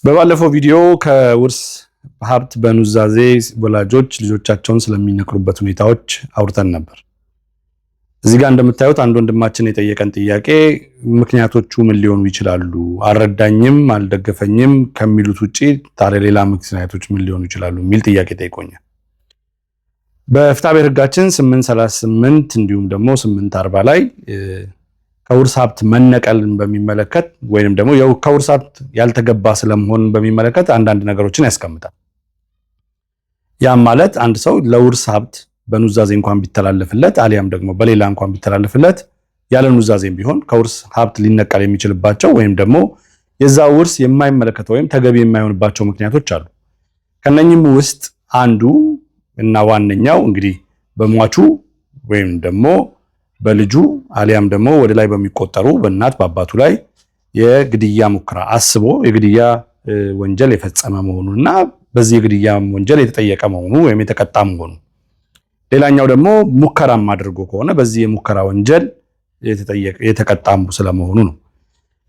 በባለፈው ቪዲዮ ከውርስ ሀብት በኑዛዜ ወላጆች ልጆቻቸውን ስለሚነክሩበት ሁኔታዎች አውርተን ነበር። እዚህ ጋር እንደምታዩት አንድ ወንድማችን የጠየቀን ጥያቄ ምክንያቶቹ ምን ሊሆኑ ይችላሉ? አልረዳኝም፣ አልደገፈኝም ከሚሉት ውጪ ታዲያ ሌላ ምክንያቶች ምን ሊሆኑ ይችላሉ የሚል ጥያቄ ጠይቆኛል። በፍትሐብሔር ሕጋችን 838 እንዲሁም ደግሞ 840 ላይ ከውርስ ሀብት መነቀልን በሚመለከት ወይንም ደግሞ ከውርስ ሀብት ያልተገባ ስለመሆን በሚመለከት አንዳንድ ነገሮችን ያስቀምጣል። ያም ማለት አንድ ሰው ለውርስ ሀብት በኑዛዜ እንኳን ቢተላለፍለት አሊያም ደግሞ በሌላ እንኳን ቢተላለፍለት ያለ ኑዛዜም ቢሆን ከውርስ ሀብት ሊነቀል የሚችልባቸው ወይም ደግሞ የዛ ውርስ የማይመለከተው ወይም ተገቢ የማይሆንባቸው ምክንያቶች አሉ። ከነኚህም ውስጥ አንዱ እና ዋነኛው እንግዲህ በሟቹ ወይም ደግሞ በልጁ አሊያም ደግሞ ወደ ላይ በሚቆጠሩ በእናት በአባቱ ላይ የግድያ ሙከራ አስቦ የግድያ ወንጀል የፈጸመ መሆኑና በዚህ የግድያ ወንጀል የተጠየቀ መሆኑ ወይም የተቀጣ መሆኑ፣ ሌላኛው ደግሞ ሙከራም አድርጎ ከሆነ በዚህ የሙከራ ወንጀል የተቀጣም ስለመሆኑ ነው።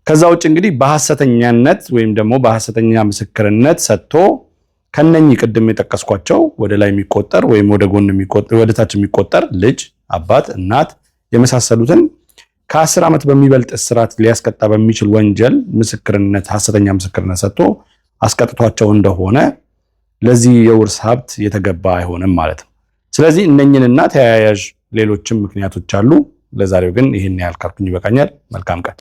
ከዛ ውጭ እንግዲህ በሐሰተኛነት ወይም ደግሞ በሐሰተኛ ምስክርነት ሰጥቶ ከነኚህ ቅድም የጠቀስኳቸው ወደ ላይ የሚቆጠር ወይም ወደ ጎን የሚቆጠር ወደ ታች የሚቆጠር ልጅ፣ አባት፣ እናት የመሳሰሉትን ከ10 ዓመት በሚበልጥ እስራት ሊያስቀጣ በሚችል ወንጀል ምስክርነት ሐሰተኛ ምስክርነት ሰጥቶ አስቀጥቷቸው እንደሆነ ለዚህ የውርስ ሀብት የተገባ አይሆንም ማለት ነው። ስለዚህ እነኝንና ተያያዥ ሌሎችም ምክንያቶች አሉ። ለዛሬው ግን ይህን ያህል ካልኩኝ ይበቃኛል። መልካም ቀን።